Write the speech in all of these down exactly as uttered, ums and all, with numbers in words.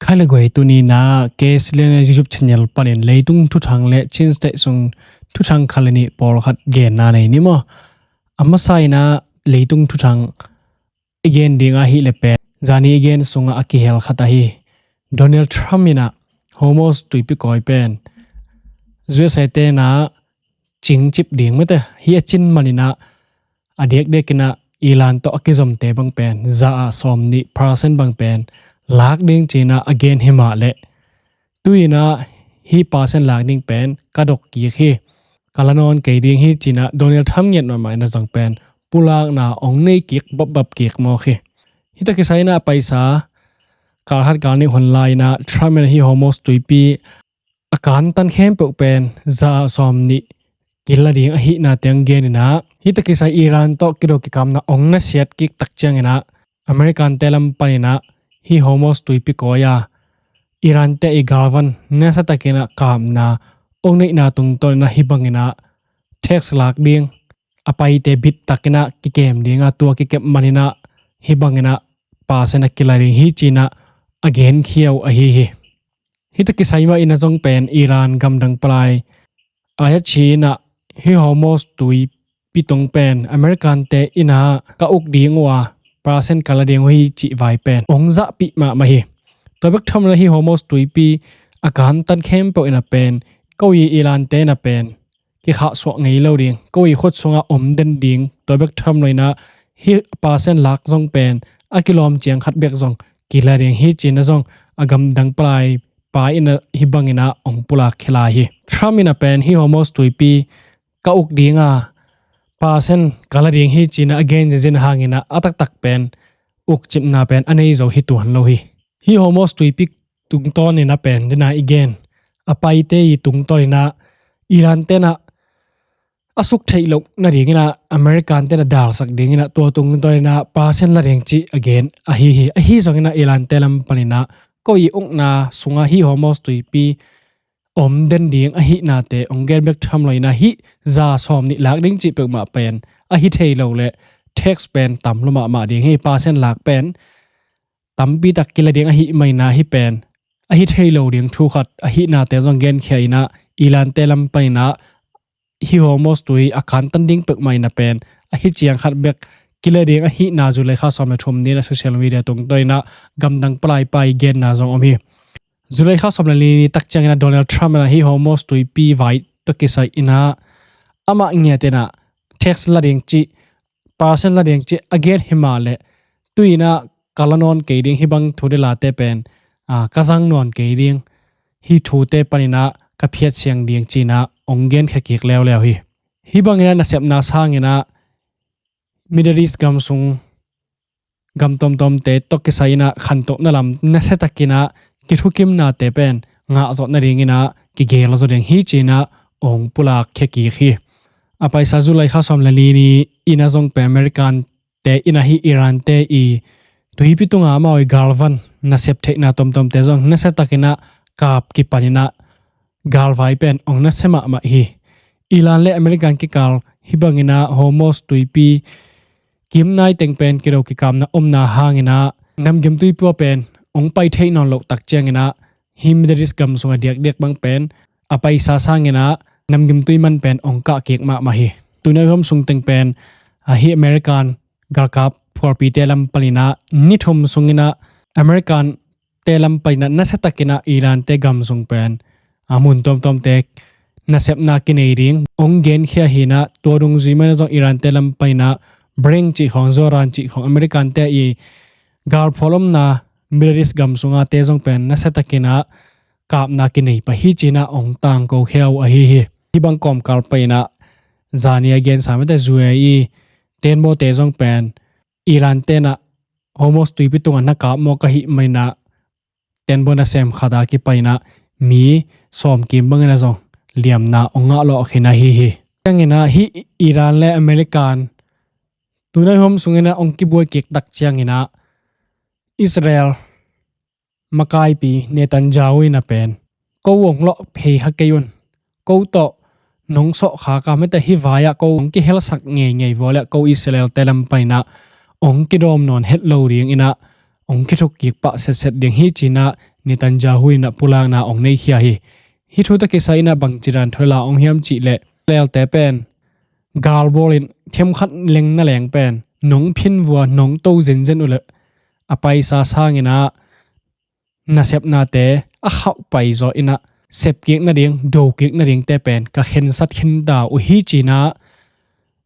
Khai le guai, tuni-in ah K C L N YouTube channel panin leitung thuthang le Chin State sung thuthang khat le nih pawlkhat genna nei ni maw? A masa-in ah leitung thuthang i gen ding ahih leh pen zani i gen sungah a kihel khat ahi Donald Trump in ah Hormuz tuipi kawi pen U S A te'n ah cingcip ding mate, hih a cin manin ah a diakdiakin ah Iran tawh a kizomte bang pen za ah sawmnih percent bang pen lak ding ci-in ah a gen hi mah leh, tu-in ah hih percent lak ding pen ka dok kik hi, ka la nawn kei ding hi ci-in ah Donald Trump ngiat mahmah in ah zong pen pulakna ong nei kik bapbap kik mawk hi. Hih tawh kisai-in ah a paisa kal khat kal nih hun lai-in ah Trump in ah hih Hormuz tuipi a kantan khempeuh pen za ah sawmnih kila ding ahihna teng gen in ah, hih tawh kisai Iran tawh kido kikamna ong nasiat kik tak ciangin ah American-te lam panin ah hih Hormuz tuipi kawi a Iran-te i galvan nasiatakin ah kapna ong neihna tungtawnin ah hih bangin ah tax lak ding, a paite bittakin ah kikem ding a, tua kikep manin ah hih bangin ah percent a kila ding hi ci-in ah a genkhia uh ahi hi. Hih tawh kisai mah in ah zong pen Iran gamdang palai Ayatollah in ah hih Hormuz tuipi tung pen American-te in ah ka uk ding uh a, percent ka la ding uh hi cih vai pen ong zahpih mahmah hi. Tua bek tham loin ah hih Hormuz tuipi a kantan khempeuh in ah pen ko i Iran-te in ah pen kikhahsuah ngei lo ding, ko i khut sungah om den ding, tua bek tham loin ah hih percent lak zong pen a kilawm ciang khat bek zong kila ding hi ci-in ah zong a gamdang palai pa in ah hih bangin ah ong pulak khia lai hi. Trump in ah pen hih Hormuz tuipi ka uk ding a, percent ka la ding hi ci-in ah a gen zenzen hangin ah a taktak pen ukcipna pen a nei zo hi tuan lo hi. Hih Hormuz tuipi tungtawnin ah pen dena i gen a paite i tungtawnin ah Iran-te in ah a suk theih loh nadingin ah American-te in ah dalsak dingin ah tua tungtawnin ah percent la ding cih a gen ahi hi. Ahi zongin ah Iran-te lam panin ah ko i ukna sungah hih Hormuz tuipi om den ding ahihnate ong gen bek tham loin ah hih za sawmnih lak ding cih peuhmah pen ahi thei lo leh tax pen tam lua mahmah ding hi. Percent lak pen tampi tak kila ding ahih manin ah hih pen ahi thei lo ding thu khat ahihnate zong genkhia in ah Iran-te lam panin ah hih Hormuz tui a kantan ding peuhmah in ah pen ahi ciang khat bek kila ding ahihna July kha sawm le thum ni-in ah social media tungtawnin ah gamdang palai pa i genna zong om hi. July kha sawm le li ni tak ciangin ah Donald Trump in ah hih Hormuz tuipi vai tawh kisai-in ah amah ngiatin ah tax la ding cih, percent la ding cih a gen hi mah leh, tu-in ah ka la nawn kei ding, hih bang thu le late pen ka zang nawn kei ding, hih thute panin ah ka phiat siang ding ci-in ah ong genkhia kik leuleu hi. Hih bangin ah nasepna sangin ah Middle East gam sung gam tuamtuamte tawh kisai-in ah khantohna lam nasiatakin ah kithukimnate pen ngah zawh nadingin ah kigel zaw ding hi ci-in ah ong pulak khia kik hi. A paisa July kha sawm le li ni-in ah zong pen American-te in ah hih Iran-te i tuipi tunga amau i galvan nasep theihna tuamtuamte zong nasiatakin ah kap kipanin ah galvai pen ong nasia mahmah hi. Iran le American kikal hih bangin ah Hormuz tuipi kimnai teng pen kido kikamna omna hangin ah namgimtui pua pen ong pai thei nawn loh tak ciangin ah hih Middle East gam sung a diakdiak bang pen a paisa sangin ah namgimtui man pen ong kah kik mahmah hi. Tuni a hih sung teng pen ah hih American galkap phualpite lam panin ah ni thum sungin ah American te lam panin ah nasiatakin ah Iran-te gam sung pen a mun tuamtuamte nasepna kinei ding ong genkhia hi-in ah, tua dungzui manin ah zong Iran-te lam panin ah Bahrain cih khawng, Jordan cih khawng, American-te i galphual omna Middle East gam sungate zong pen nasiatakin ah kapna kinei pah hi ci-in ah ong tangko khia uh ahi hi. Hih bang kawmkal panin ah zani a gensa mate U A E tenbawte zong pen Iran-te in ah Hormuz tuipi tungah na kap mawk ahih manin ah tenbaw nasem khat a kipanin ah mi sawm kim bangin ah zong liamna ong ngah lawh khin ahi hi. Ciangin ah hih Iran le American tuni a hih sungin ah ong kibuai kik tak ciangin ah Israel makaipi Netanyahu in ah pen ko ong lawh phei kha kei un, ko tawh nong sawh khak a, mate hih vai-ah ko ong kihelsak ngeingei vua leh ko Israel-te lam panin ah ong kidawm nawn het lo dingin ah ong kithuk kik pah setset ding hi ci-in ah Netanyahu in ah pulakna hong neikhia hi. Hih thu tawh kisai in ah bangci dan thu la hong hiam cih leh, Israel-te pen galbawl in themkhat leng na leng pen nong phin vua nong to zenzen uh leh a paisa sangin ah nasepnate a khauh paizaw in ah sepkik nading, dokik nadingte pen ka khensat khinta uh hi ci-in ah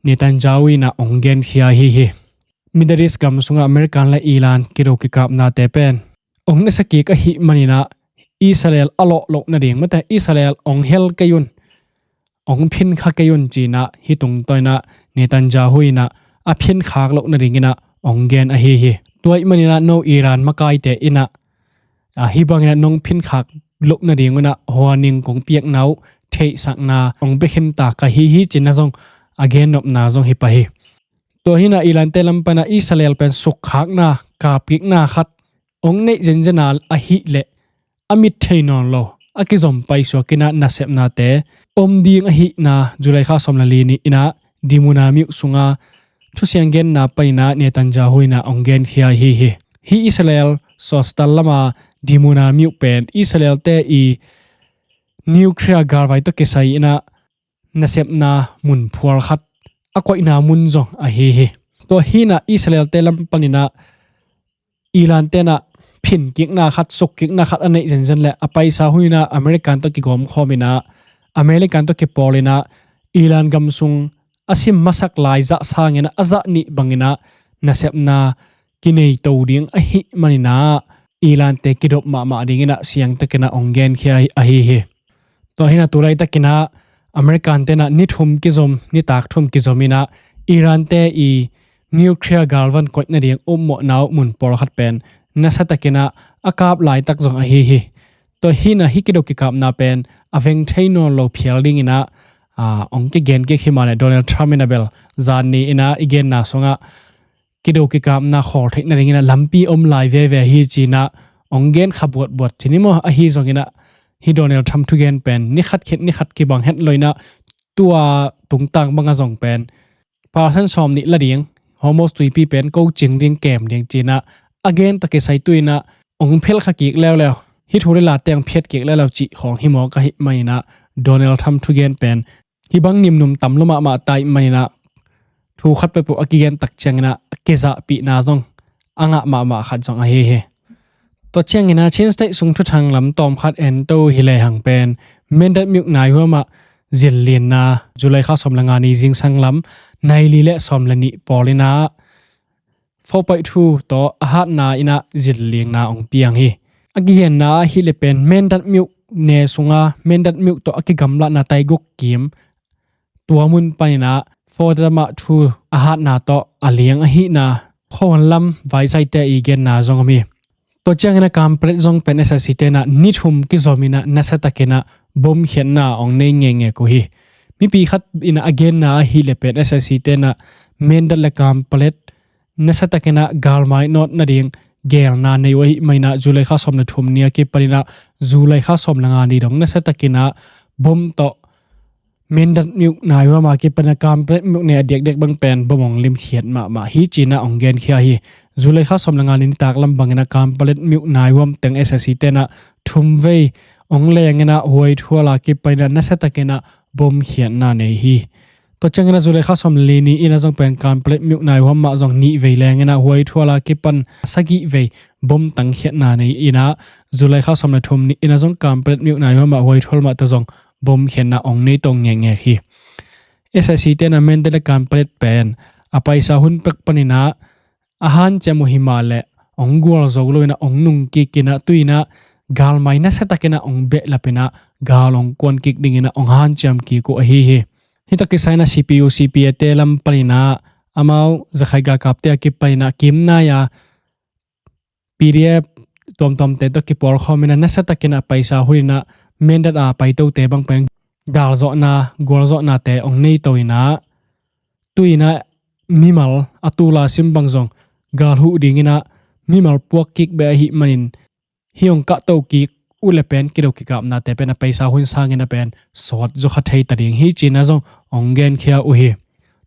Netanyahu in ah hong genkhia ahi hi. Middle East gam sungah American le Iran kido kikapnate pen hong nasia kik ahih manin ah Israel a lawh loh nading, mate Israel hong hel kei un, hong phinkha kei un ci-in ah hih tungtawn in ah Netanyahu in ah a phinkhak loh nadingin ah hong gen ahi hi. Tua ahih manin ah no Iran makaite in ah, a, hih bangin ah nong phinkhak loh nadingun ah warning kong piakna uh theihsakna hong pia khinta ka hi hi ci-in ah zong a gennopna zong hi pah hi. Tua hi-in ah Iran-te lam panin ah Israel pen sukkhakna, kapkikna khat hong neih zenzen a ahih leh a mit thei nawn lo, a kizom paisuak in ah nasepnate om ding ahihna July kha sawm le li ni-in ah Dimona myuh sunga thusiang genna panin ah Netanyahu in ah hong genkhia ahi hi. Hih Israel suastal lama Dimona myuh pen Israel-te i nuclear galvai tawh kisai in ah nasepna mun phual khat a koihna mun zong ahi hi. Tua hi-in ah Israel-te lam panin ah Iran-te in ah phinkikna khat, sukkikna khat a neih zenzen leh a paisa hun in ah American tawh kigawmkhawm in ah, American tawh kipawl in ah Iran gam sung a sim masak lai zah sangin ah a zah nih bangin ah nasepna kinei to ding ahih manin ah Iran-te kidop mahmah dingin ah siangtakin ah hong genkhia ahi hi. Tua hi-in ah tu laitakin ah American-te in ah ni thum kizom, nitak thum kizom in ah Iran-te i nuclear galvan koih nading upmawhna uh mun pawlkhat pen nasiatakin ah a kap laitak zong ahi hi. Tua hi-in ah hih kido kikapna pen a veng thei nawn lo phial dingin ah, a, hong kigen kik hi mah leh Donald Trump in ah bel zan ni-in ah i genna sungah kido kikapna khawl theih nadingin ah lampi om lai veve hi ci-in ah hong gen kha buatbuat ci ni maw, ahi zongin ah hih Donald Trump thugen pen ni khat khit ni khat kibang het lo-in ah tua tungtang bangah zong pen percent sawm nih la ding, Hormuz tuipi pen ko cing ding, kem ding ci-in ah a gen tawh kisai tu-in ah hong phelkha kik leuleu, hih thu le late hong phiat kik leuleu cih khawng hi mawk ahih manin ah Donald Trump thugen pen hih bang nimnum tam lua mahmah ta ahih manin ah thu khat peuhpeuh a kigen tak ciangin ah a kizahpihna zong a ngah mahmah khat zong ahi hi. Tua ciangin ah Chin State sung thuthang lam tawmkhat en to hi lehang pen Mindat myuh naihuam ah zillinna July kha sawm le nga ni zingsang lam nai li le sawm le nih pawl in ah four point two tawh a hatna in ah zillingna hong piang hi. A kigenna ahih leh pen Mindat myuh ne sunga Mindat myuh tawh a kigamlatna taiguk kim, tua mun panin ah four point two a hatna tawh a liang ahihna khuahuan lam vaisaite i genna zong om hi. Tua ciangin ah Kampalet zong pen S S C-te in ah ni thum kizom in ah nasiatakin ah bomkhiatna hong nei ngekngek uh hi. Mipi khat in ah a genna ahih leh pen S S C-te in ah Mindat le Kampalet nasiatakin ah galmai nawt nading geelna nei uh ahih manin ah July kha sawm le thum ni a kipanin ah July kha sawm le nga ni dong nasiatakin ah bom tawh Mindat myuh naihuam a kipan a Kampalet myuh ne a diakdiak bang pen bom hong limkhiat mahmah hi ci-in ah hong genkhia hi. July kha sawm le nga ni nitak lam bangin ah Kampalet myuh naihuam teng S S C-te in ah thum vei hong leng in ah huaithual a kipan in ah nasiatakin ah bomkhiatna nei hi. Tua ciangin ah July kha sawm le li ni in ah zong pen Kampalet myuh naihuam mah zong nih vei leng in ah huaithual a kipan sagih vei bom tangkhiatna nei in ah July kha sawm le thum ni in ah zong Kampalet myuh naihuam ah huaithual mah tawh zong bomkhiatna hong nei to ngekngek hi. S S C-te in ah Mindat le Kampalet pen a paisa hun pek panin ah a hanciam uh hi mah leh hong gualzo lo-in ah hong nungkik in ah tu-in ah galmai nasiatakin ah hong behlap in ah gal hong kuan kik dingin ah hong hanciam kik uh ahi hi. Hih tawh kisai in ah C P U, C P A-te lam panin ah amau zakhai galkapte a kipanin ah kimnai a P D F tuamtuamte tawh kipawlkhawm in ah nasiatakin ah paisa hun in ah Mindat a paitote bang pen galzawhna, gualzawhnate hong nei to in ah tu-in ah mimal a tul a sim bang zong gal huh dingin ah mimal puak kik beh ahih manin hih hong kahto kik uh leh pen kido kikapnate pen a paisa hun sangin ah pen sawt zaw kha thei ta ding hi ci-in ah zong hong genkhia uh hi.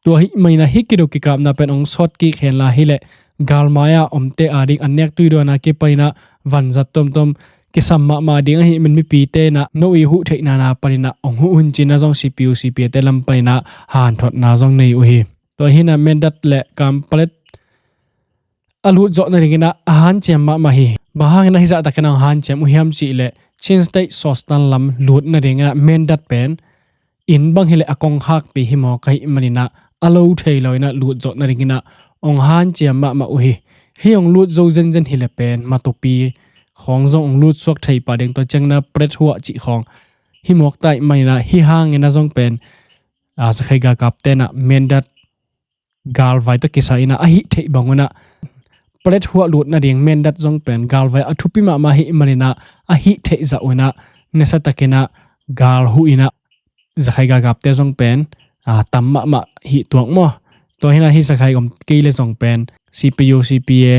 Tua ahih manin ah hih kido kikapna pen hong sawt kik hen la hi leh galmai a omte a ding a nek tuidawn a kipan in ah vanzat tuamtuam kisam mahmah ding ahih man mipite in ah no i huh theihna na panin ah hong huh un ci-in ah zong C P U C P A te lam panin ah hanthotna zong nei uh hi. Tua hi-in ah Mindat le Kanpetlet a lut zawh nadingin ah a hanciam mahmah hi. Bang hangin ah hih zahtakin ah hong hanciam uh hiam cih leh Chin State Sostan lam lut nadingin ah Mindat pen inn bang hi leh a kongkhakpi hi mawk ahih manin ah a lo thei lo-in ah lut zawh nadingin ah hong hanciam mahmah uh hi. Hih hong lut zo zenzen hi leh pen Matupi khawng zong hong lut suak thei pah ding, tua ciangin ah Plethuah cih khawng hi mawk ta ahih manin ah hih hangin ah zong pen a, zakhai galkapte in ah Mindat galvai tawh kisai-in ah a hih theih bang un ah Plethuah lut nading Mindat zong pen galvai a thupi mahmah ahih manin ah a hih theih zah un ah nasiatakin ah gal huh in ah zakhai galkapte zong pen a, tam mahmah hih tuak maw? Tua hi-in ah hih zakhai om kei leh zong pen C P U C P A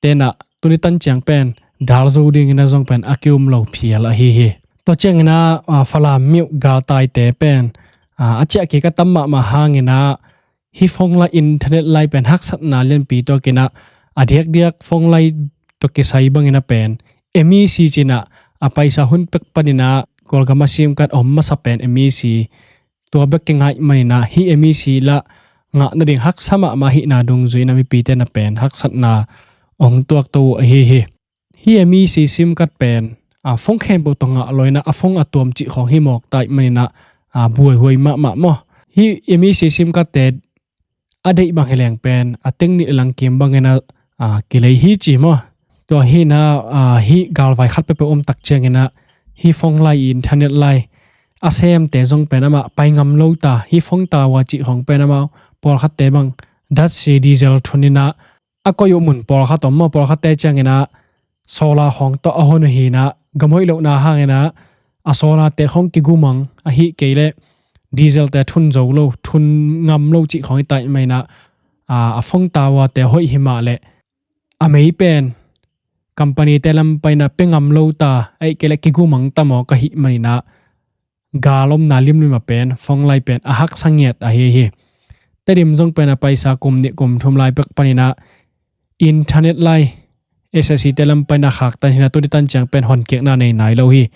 te in ah tuni tan ciang pen dal zo dingin ah zong pen a ki-um lo phial ahi hi. Tua ciangin ah a, Falam myo galtaite pen a, a ciah kik a tam mahmah hangin ah hih phone line, internet line pen haksatna lianpi tuakin ah a diakdiak phone line tawh kisai bangin ah pen M E C ci-in ah a paisa hun pek panin ah Kawlgam ah SIM card a om masa pen M E C, tua bek kingaih manin ah hih M E C lah ngah nading haksa mahmah ahihna dungzui-in ah mipite in ah pen haksatna hong tuakto uh ahi hi. Hih M E C SIM card pen a, phone khempeuh tawh ngah lo-in ah a phone a tuam cih khawng hi mawk ta ahih manin ah a, buaihuai mahmah maw? Hih M E C SIM card te a deih bang hi leng pen a teng nih le langkim bangin ah a, kilei hi ci maw? Tua hi-in ah a, hih galvai khat peuhpeuh om tak ciangin ah hih phone line, internet line a semte zong pen amah pai ngam lo ta, hih phone tower cih khawng pen amah pawlkhatte bang datsi diesel thun-in ah a koih uh mun pawlkhat om maw, pawlkhatte ciangin ah solar khawng tawh a hon uh hi-in ah gam hoih lohna hangin ah a solar te khawng kigumang, ahih kei leh diesel te thun zo lo, thun ngam lo cih khawng hi ta ahih manin ah a, a phone tower te hoih hi mah leh a mei pen company te lam panin ah pia ngam lo ta, ahih kei leh kigumang ta mawk ahih manin ah gal omna limlim ah pen phone line pen a haksa ngiat ahi hi. Tedim zong pen a paisa kum nih kum thum lai pek panin ah internet line S A C te lam panin ah khaktan hi-in ah tuni tan ciang pen honkikna nei nai lo hi.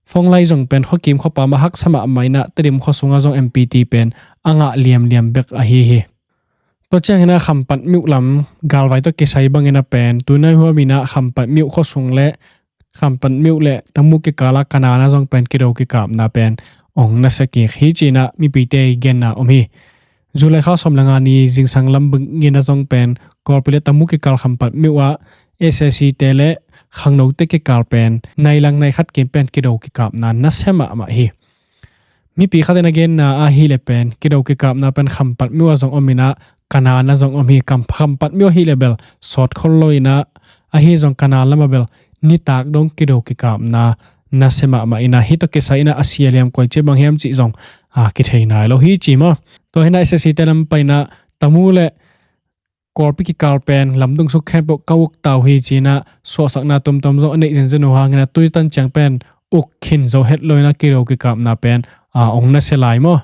Phone line zong pen khuakim khuapam ah haksa mahmah in ah Tedim khua sungah zong M P T pen a ngah liamliam bek ahi hi. Tua ciangin ah Khampat myo lam galvai tawh kisai bangin ah pen tunai huamin ah Khampat myo khua sung le Khampat myo le Tamu kikal ah Kanan ah zong pen kido kikapna pen hong nasia kik hi ci-in ah mipite i genna om hi. July kha sawm le nga ni zingsang lam bangin ah zong pen Kawlpi le Tamu kikal Khampat myo ah S A C te le khangnote kikal pen nai lang nai khat kim pen kido kikapna nasia mahmah hi. Mipi khat in a genna ahih leh pen kido kikapna pen Khampat myo ah zong om in ah Kanan ah zong om hi. Kam-, Khampat myo ahih leh bel sawt khol lo-in ah, ahi zong Kanan lam ah bel nitak dong kido kikapna nasia mahmah in ah, hih tawh kisai-in ah a sia liam koi ci bang hiam cih zong a, kithei nai lo hi ci maw? Tua hi-in ah S A C te lam panin ah Tamu le Kawlpi kikal pen lamdung sung khempeuh ka uk ta uh hi ci-in ah suahsakna tuamtuam zong a neih zenzen uh hangin ah tuni tan ciang pen uk khin zo het lo-in ah kido kikapna pen a, hong nasia lai maw?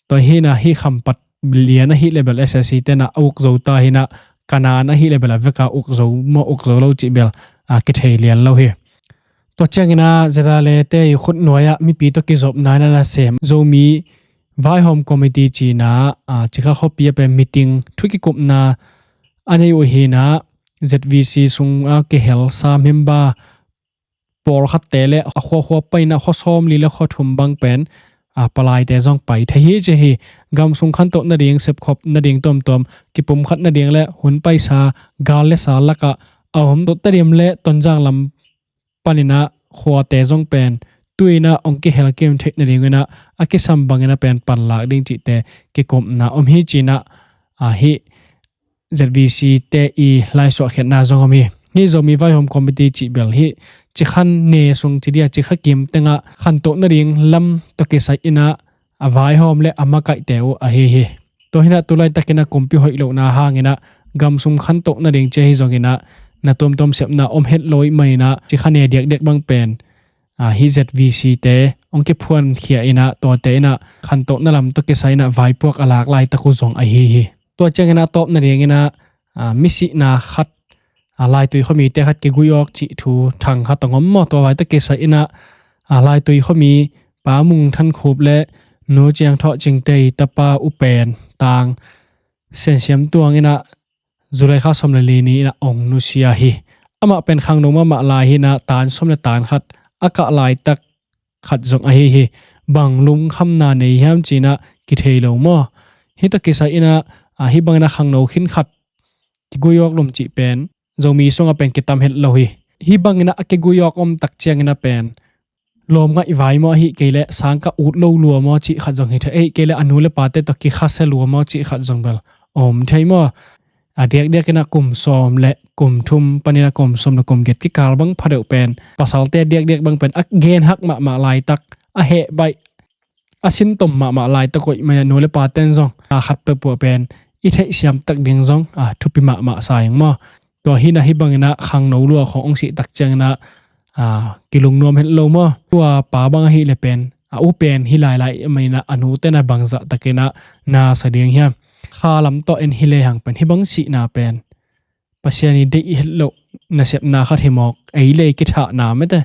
Tua hi-in ah hih Khampat lian ahih leh bel S A C te in ah a uk zo ta hi-in ah Kanan ahih leh bel a vek a uk zo maw uk zo lo cih bel a, kithei lian lo hi. Tua ciangin ah Z R A te i khutnuai ah mipi tawh kizopna in ah nasem Zomi Vaihawm Committee ci-in ah a, Cikha khuapi ah pen meeting thu kikupna a nei uh hi-in ah Z V C sungah kihel sa member pawlkhatte le a khuakhua panin ah khua sawmli le khua thum bang pen a, palaite zong pai thei hi ci hi. Gam sung khantoh nading, sepkhop nading tuamtuam, kipumkhat nading le hun paisa gal le sa lakah a om tawh Tedim le Tonzang lam panin ah khuate zong pen tu-in ah hong kihel kim theih nadingin ah a kisam bangin ah pen panlak ding cihte kikupna om hi ci-in ah a, hih Z V C te i laisuahkhiatna zong om hi. Hih Zomi Vaihawm Committee cih bel hih Cikha ne sung ci ding a, Cikha kim tengah khantoh nading lam tawh kisai-in ah a vaihawm le a makaihte uh ahi hi. Tua hi-in ah tu laitakin ah kumpi hoih lohna hangin ah gam sung khantoh nading ci ahi zongin ah na tuamtuam sepna om het lo ahih manin ah Cikha ne diakdiak bang pen a, hih Z V C te hong kiphuankhia in ah tuate in ah khantohna lam tawh kisai-in ah vaipuak a lak laitak uh zong ahi hi. Tua ciangin ah tawp nadingin ah a, misihna khat a, Laitui khuamite khat kiguih awk cih thu thang khat a om maw. Tua vai tawh kisai inah, a, Laitui khuami Pa Mung Than Khup le Nu Ciang Thawh Cing Tei tapa U Pen Tang Sen Siam Tuang inah July kha sawm le li ni inah ong nusia hi. Amah pen khangno mahmah lai hi inah tan sawm le tan khat a kah laitak khat zong ahi hi. Bang lungkhamna nei hiam ci inah kithei lo maw. Hih tawh kisai inah, a, hih bang inah khangno khin khat kiguih awk lum cih pen Zomi sungah pen kitam het lo hi. Hih bang inah a kiguih awk om tak ciang inah pen lawm ngaih vai maw, ahih kei leh sangkah ut lo lua maw cih khat zong hi thei, ahih kei leh a nu le pate tawh kikhasia lua maw cih khat zong bel om thei maw. A diakdiak inah kum sawm le kum thum pan inah kum sawm le kum giat kikal bang phadeuh pen pasalte diakdiak bang pen a genhak mahmah laitak, a heh baih, a sintom mahmah laitak uh ahih manin a nu le paten zong a khat peuhpeuh pen i theihsiam tak ding zong, a, thupi mahmah sa ing maw. Tua hi inah hih bang inah khangno lua khawng ong sih tak ciang inah, a, kilungnuam het lo maw. Tua pa bang ahih leh pen a U Pen hi lailai ahih manin a nute na bangzah tak inah na sa ding hiam. Kha lam tawh en hi lehang pen hih bang sihna pen Pasian i deih het loh nasepna khat hi mawk, ei le ei kithahna mete,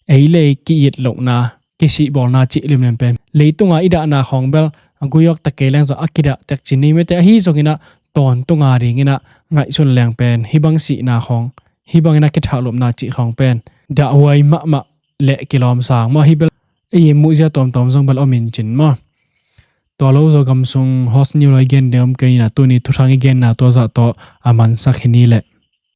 ei le ei ki-it lohna, kisihbawlna cih limlim pen leitunga i dahna khawng bel a guih awk ta kei leng zong a kidah tek ci ni mete, ahi zong inah tawntunga ding inah ngaihsun leng pen hih bang sihna khawng, hih bang inah kithahlupna cih khawng pen dahhuai mahmah le kilawm sang maw, hih bel ei muhzia tuamtuam zong bel om in cin maw. Tua lo zaw gam sung host ni lo i gen ding om kei inah tuni thuthang i genna tua zah tawh a mansak hi ni leh.